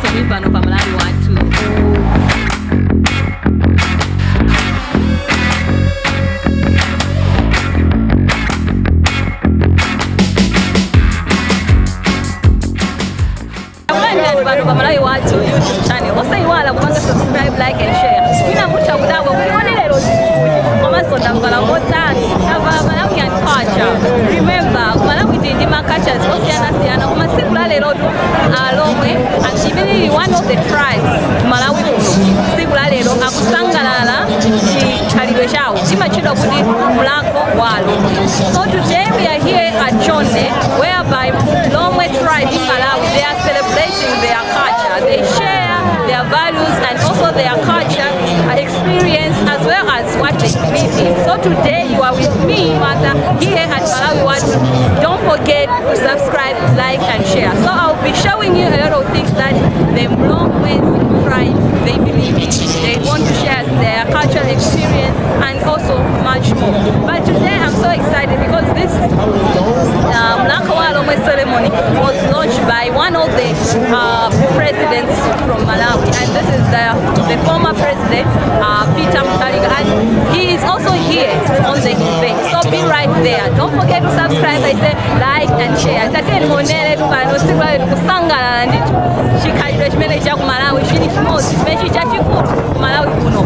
Takulandiraninso muli pano pa Malawi Wathu. Takulandirani pano pa Malawi Wathu YouTube channel. Osayiwala kupanga subscribe, like and share. Mwina mutha kudabwa kuti kodi lero ndikuti komanso ndavala motani? Ndavala Malawian culture. Remember, ku Malawi tili ndi ma cultures osiyanasiyana, koma tsiku la lerotu Alomwe, imene ili one of the tribes ku Malawi kuno, tsiku la lero akusangalala chikhalidwe chawo, chimatchedwa kuti Mulhako wa Alomwe. So today we are here at Chonde, whereby Lomwe tribe in Malawi, they are celebrating their culture. They share their values and also their culture experience, as well as what they believe in. So today you are with me, Martha, here at Malawi Wathu. Don't forget to subscribe, like and share. So I'll be showing you a lot of things that the Lomwe tribe, they believe in. They want to share their cultural experience and also much more. But today I'm so excited because this Mulhako wa Alomwe ceremony was launched by one of the presidents from Malawi, and this is the former president, Peter Mutharika, and he is also here on the event. So be right there. Don't forget to subscribe, I say, like and share. Tatiyeni muonere pano tsiku la lero kusangalala ndithu chikhalidwe chimene cha ku Malawi, chili chimodzi chimene chili chachikulu ku Malawi kuno,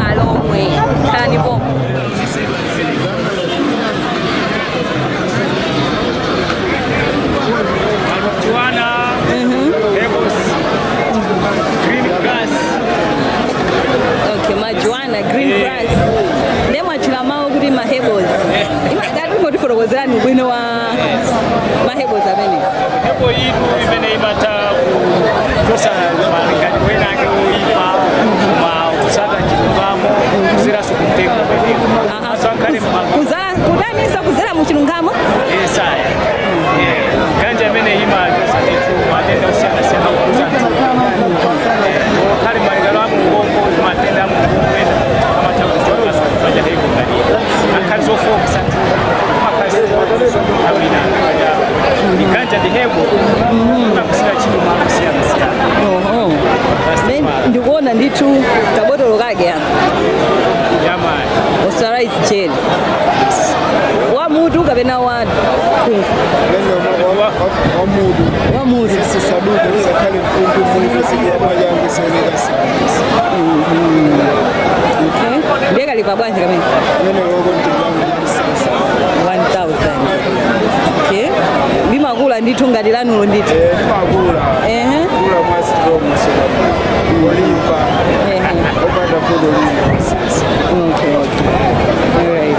Alomwe. Khalani pompo. Marijuana, herbs, green grass. Okay, marijuana, green grass. Ndiye mwatchula mawu kuti ma herbals. Ngati ungotifotokozerani ubwino wa ma herbals amene. Herbal itu imene imatha kuchosa malingaliro ena ake oyipa, koma kusata chilungamo kuzeranso kumtengo umenewo. So akhale Kudanisa kuzera mu chilungamo. Esaya ganja imene imachosa ndithu matenda osiyanasiyana kukuza mthupi, khale malingalo a muubongo, matenda a muubongo ena amatha kuchokaso kufaja herbal ngati akhali zofokesa thupi, akhali iganja ndi herbal imakusira ntchito malo osiyanasiyana. Oho. Ndikuona ndithu kabotolo kake apa. Yamani. Moisturize gel. Wa mutu kapena wa khungu? Wamudu. Wa mutu. Sisaduka usakhale mfumbi mutu sikuwamajangu sioneka sibisi. Okay. Ndiye kalipa bwanji kamene? Mene loko mtengangu sasa. 1000. Okay. Limakula ndithu ngati lanulo ndithu. Eh, limakula. Kula mwa strong so. Olimpa. Opanda fudo limba sisi. Okay. Alright.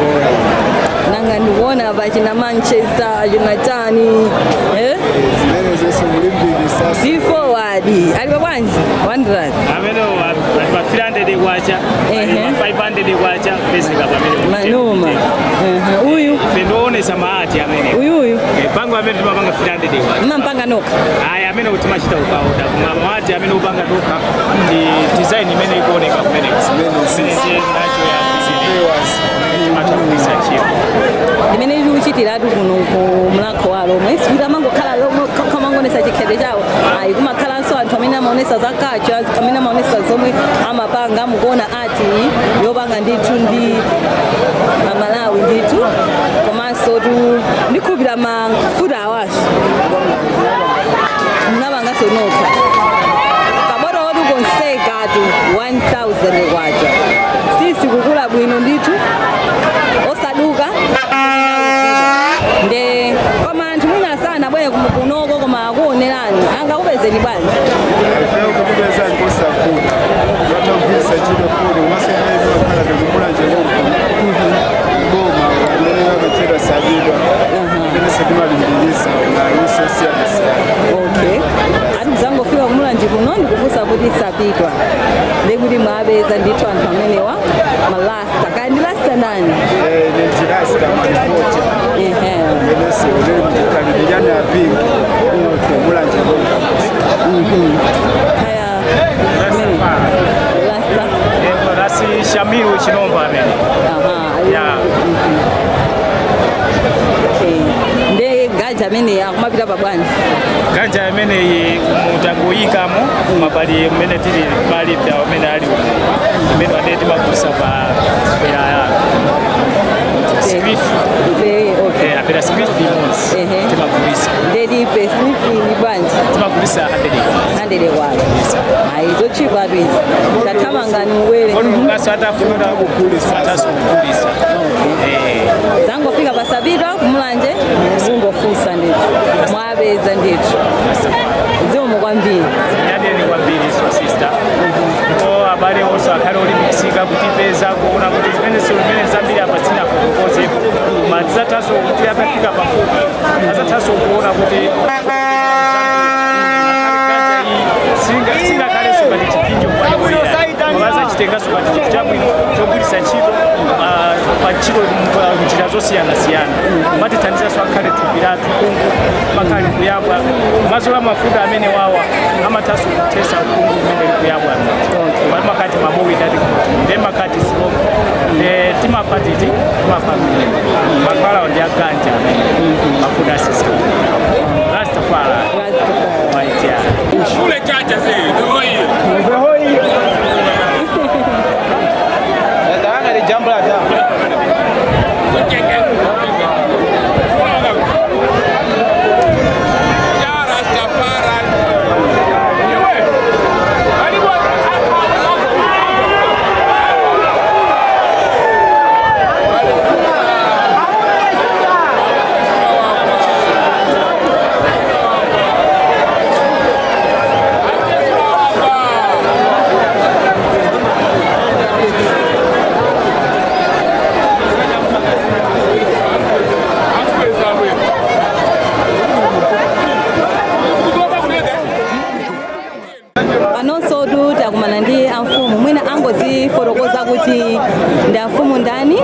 Nanga ndikuona apa china Manchester, china chani. Eh? Zimene zonse mulimbiki sasa. Be forward. Ali pa bwanji? 100. Amene ali pa 300 kwacha, ali pa 500 kwacha, kupezeka pamene. Manoma. Ehe. Uyu, Ife ndioonesa ma art amene. uyu uyu. Pango amene timapanga 300 kwacha. Mmampanga nokha? Aya amene kuti timachita ukaoda, koma ma art amene upanga tokha ndi design imene ikuoneka kumeneko, imene ndiye nacho ya Pewasi. timatha kugwiritsa ntchito. Limene likuchitiratu kuno ku Mulhako wa Lomwe, sikuti amangokhala Lomwe kamangonesa chikhalidwe chawo, ayi, kumakhalanso anthu amene amaonesa za culture, amene amaonesa zomwe amapanga. Mukuona art yopanga ndithu ndi Amalawi ndithu, komanso tu ndikhulupira mafuta awaso munapanganso nokha. Kabotolo konsekatu 1000 kwacha, sisi kukula bwino ndithu, osaduka. Nde koma anthu mwina asana bwere kunoko koma akuonerani, angakupezeni bwanji? Ifeyo kutipeza nkosafuta. Batagwisa ntchito futi kumasemene makhala tikumula njekonko. Boma kumene amachera sabidwa. Imene sitimalimbikisa maluso osiyana-siyana. Okay, ati muzangofika kuMulanje kuno ndikufunsa kuti Sapitwa, ndekuti mwapeza ndithu anthu amenewa, malasta kaya ndi rasta ndani? Eh, ndi rasta malifoti. Imene siulili mchikhalidwe chani apingi. Kumulanje konka. Kaya amene rasta. Rasi Shamiru Chinomba amene. Aha. Ya. Okay, nde ganja. Ganja amene akumapita pabwanji? Ganja imeneyi mutangoyikamo mapali mmene tili pali pya amene ali imene wadeti timagulisa pa ya spliff. Okay. Apera spliff imodzi timagulisa. Ndedi per spliff ni bwanji? Timagulisa 100. 100 kwacha. Ayi, zochipa tu izi, tathamangani mubwere. Kodi mungaso atafuna kugulisa, ataso kugulisa. Zangofika pasabidwa kumulanje, mungofunsa ndithu, mwapeza ndithu. Zikomo kwambiri. Nyadeni kwambiri, so sister, ndipo abale onse akhale olimbikitsika kutipeza, kuona kuti zimene zimene zambiri apa sinafotokozepo, koma tidzathanso kuti atafika pafupi azathanso kuona kuti singakhalenso ngati chipinjo, azachitenganso ngati chinthu chabwino chogwiritsa ntchito pa ntchito njira zosiyanasiyana, matithandizanso akhale thupi lathu kungu makhali kuyabwa mazola mafuta amene wawa amathanso kuthesa khungu kumene likuyabwa makati mabowi dati nde makati zilombo nde timapatiti timapamile mankhwalawo ndi aganja amene mafuta asisa Rastafari maitia. Shule chacha zi, ndio hiyo. Ndanga ni jambo la jambo. Ya Rastafari. Iwe. Aliwa. Panonso tu takumana ndi amfumu, mwina angozifotokoza kuti ndi amfumu ndani,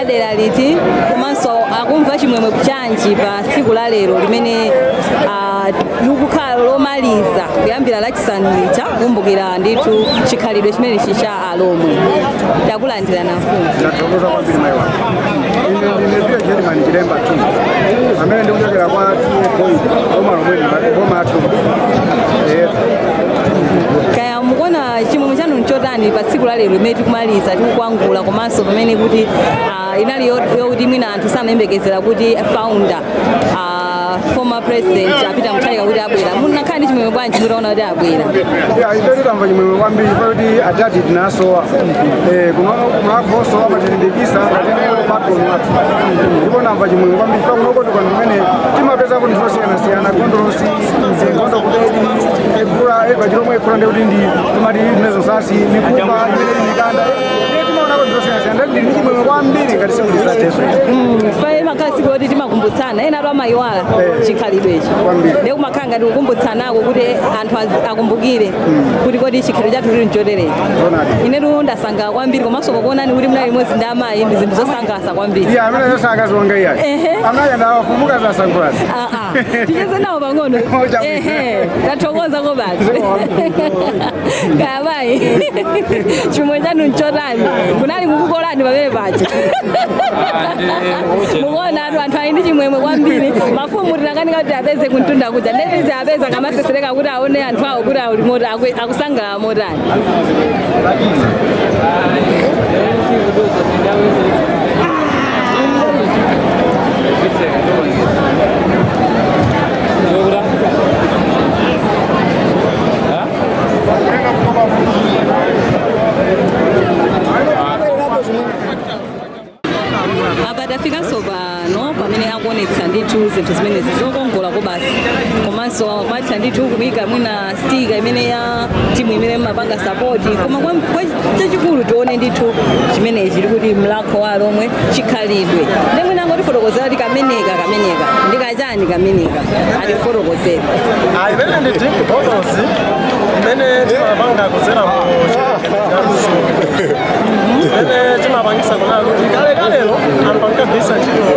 adera liti, komanso akumva chimwemwe chanji pa tsiku la lero limene likukhala lomaliza kuyambira lachisanu lija kukumbukira ndithu chikhalidwe chimenechi cha Alomwe. Takulandira na mfumu. Ndathokoza kwambiri mayi wanga. Ine ndine vile Jeremani Chilemba tu amene ndikuchokera kwa T/A boma lomwe boma athu. Kaya mukuona chimwemwe chanu nchotani pa tsiku la lero limene tikumaliza, tikukwangula, komanso pamene kuti inali yokuti mwina anthu samayembekezera kuti founder, former president a Peter Mutharika kuti abwera, munakhala ndi chimwemwe bwanji mutaona kuti abwera? Ya, ife titamva chimwemwe kwambiri chifukwa kuti adati tinasowa kumakhoso amatilimbikisa ngatineo patron wathu, ndipo namva chimwemwe kwambiri chifukwa kunoko tikano kumene timapeza kuti zosiyanasiyana, gondolosi, ngondo kubedi ekula pachilomwe ekula ndekuti ndi timati zimenezo sasi mikupa imene ili mikanda, ndiye timaonako zosiyanasiyana, ndi ndi chimwemwe kwambiri ngati siku lisateso. Fa imakhala tsiku loti timakumbutsana, ena atu amayiwala chikhalidwechi. Kwambiri. Ndiye kumakhala ngati kukumbutsanako kuti anthu akumbukire kuti kodi chikhalidwe chathu tili nchoterera. Zoonadi. Inetu ndasangalala kwambiri, komanso pokuonani kuti munali limodzi ndi amayi, ndi zinthu zosangalatsa kwambiri. Iya, amene zosangazonga iyayi. Amene ndawafumuka zasankhulani. Ah, ah. Ticheze nawo pang'ono. Ehe, tathokoza ko basi. Kaya mayi, chimwe chanu nchotani? Kunali kukukolani pamene paja, mukuona atu anthu ali ndi chimwemwe kwambiri. Mafumu tinakanika kuti apeze kuntunda kuja, ndetizi apeza kamasesereka kuti aone anthu awo kuti ali mota akusangalala motani. Apa tafikanso pano pamene akuonetsa ndithu zinthu zimenezi zokongola kobasi, komanso amatha ndithu kuyika mwina sticker imene ya timu imene mapanga support, koma kwa chachikulu tione ndithu chimenechi tikuti mlakho wa Alomwe, chikhalidwe. Ndi mwina angotifotokozera kuti kameneka ndi kachani, kameneka atifotokozera. Imene ndi drink bottles imene timapanga kudzera mu cha mzungu, imene timapangisa kunena kuti kale kalelo anthu ankagwiritsa ntchito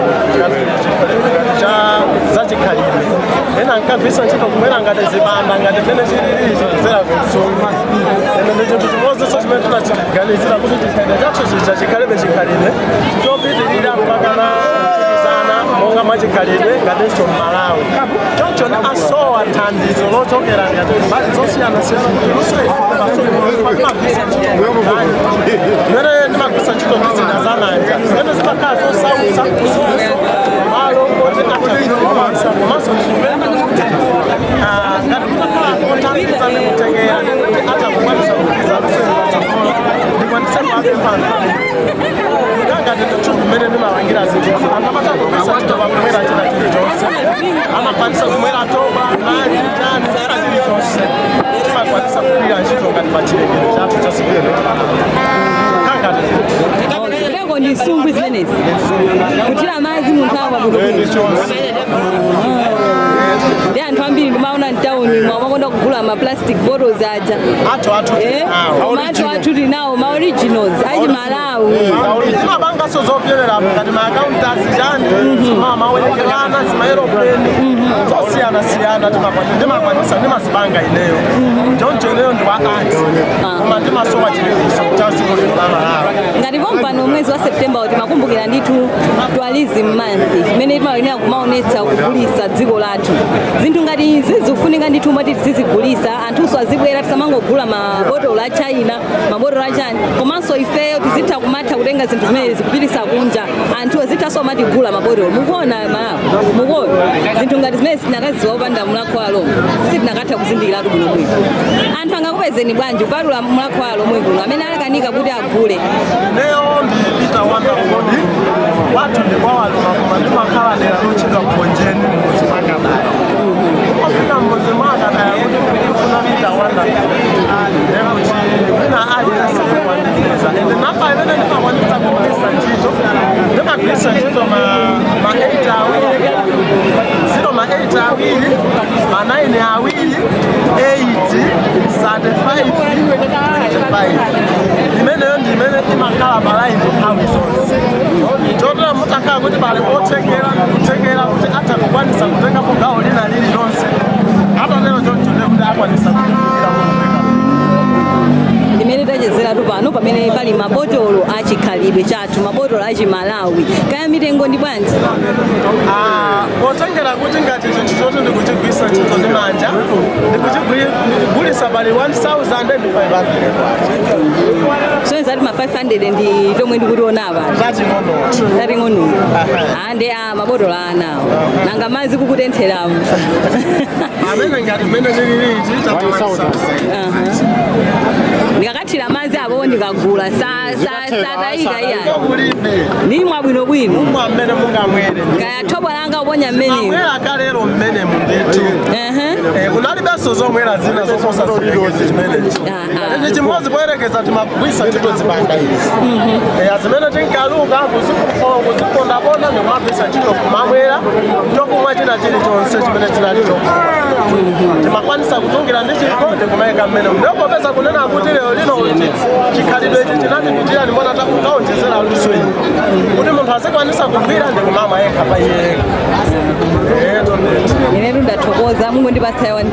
cha zachikhalidwe, ena ankagwiritsa ntchito kumwera ngati zipanda ngati mmene chililichi kudzera ku msungwi. Ene ndi chinthu chimodzinso chimene tinachiganizira kuti chikhalidwe chathu chija chikhalebe chikhalidwe chopitirira mpaka na kufikizana. Monga mwachikhalidwe ngatinso Mmalawi, choncho asowa thandizo lochokera ngati mbali zosiyanasiyana kuti luso ili. Timagwisa ntchito mmene ndimagwisa ntchito ndi zida zamanja zimene zimakhala zosautsa kusoso malo oti atha. Komanso ndikupempha kuti ngati kutakhala othandiza ndi kutekera kuti atha kukwanisa kupititsa luso ili patsogolo, ndikwanise kuwapempha anthu ngati ndithu mmene ndimalangira zinthu. Anthu amatha kugwisa ntchito pakumwera china chilichonse, amakwanisa kumwera toba, madzi, chani, china chilichonse timakwanisa kugwira ntchito ngati pa chilengedwe chathu chasikelo kangati. Kutengo ndi nsungwi zimenezi kuthira madzi munthu amwa bwinobwino. Ndi anthu ambiri ndimaona mtawuni mwamakonda kugula ma plastic bottles aja. Athu athu. Koma athu athu tinawo, ma originals achi Malawi. Timapanganso zopyerera ngati ma accountants, chani, mawerekerana, zima aeroplane zosiyanasiyana ndimakwanisa, ndimazipanga ineyo. Choncho ineyo ndi wa art, koma ndimasowa chilimbikitso cha dziko lino la Malawi. Ngati pompano mwezi wa September timakumbukira ndithu Tourism Month, imene timayenera kumaonetsa kugulisa dziko lathu. Zinthu ngati izi zikufunika ndithu mati tizizigulisa, anthunso azibwera, tisamangogula mabotolo a China, mabotolo a chani. Komanso ifeyo tizitha kumatha kutenga zinthu zimene zikupitisa kunja, anthu azithanso amatigula mabotolo. Mukuona Malawi, mukuona zinthu ngati zimene sitinakaziwa opanda Mulhako wa Alhomwe, sitinakatha kuzindikiratu bwinobwino. Anthu angakupezeni bwanji kupatula Mulhako wa Alhomwe kuno, amene alakanika kuti agule? Ineyo ndi Peter Wonderford, kwathu ndi kwa Waluma, koma ndimakhala dera lotchedwa Khonjeni, mudzi mwa Kadaya. Kufika mmudzi mwa Kadaya kuti ndikufuna Peter Wonderford, ndekuti mwina aliyense kukwandikiriza. Ende namba imene ndimakwanitsa kugwiritsa ntchito, ndimagwiritsa ntchito ma 8 awiri 0, ma 8 awiri, ma 9 awiri, 8 35 25. Imeneyo ndi imene imakhala pa line nthawi zonse. Chotero mutakhala kuti pali othekera kuthekera kuti atha kukwanisa kutengapo gawo lina lililonse, atatero choncho ndekuti akwanisa kutifikira mumveka. Ndimene tachezeratu pano pamene pali mabotolo achikhalidwe chathu, mabotolo achimalawi. Kaya mitengo ndi bwanji? Potengera kuti ngati chinthu choti ndikuchigwisa ntchito ndi manja, ndikugulisa pali 1500 kwacha. Soneza ati ma 500 ndi tomwe ndikutiona apa? Tating'onoto. Tating'ono ande a mabotolo anawo. Nanga madzi kukutentheramo? Amene ngati mmene lililiti tati 1000. Ndikakathira madzi apo ndikagula satayika iya? Kulibe. Ndimwa bwinobwino. Mwa mmene mungamwere. Kaya thobwa langa uponya mmenemo. Amwera kalero mmene mundithu. Kunalibenso zomwera zina zoposa zilekezo chimenechi. Ndi chimodzi poyerekeza timagwisa ntchito zipanga izi. Zimene tinkaluka kuzipondaponda ndikumagwisa ntchito kumamwera chokumwa china chilichonse chimene chinali chokumwa, timakwanisa kutungira ndi chikho ndikumayika mmene. Ndiyopopeza kunena kuti lero lino kuti chikhalidwe ichi chinatipitira, ndimona taonjezera luso ili kuti munthu azikwanisa kugwira ndikumamwa yekha pa iye yekha. Eto ndeti. Inetu ndathokoza, mungondipatsa ya 1000.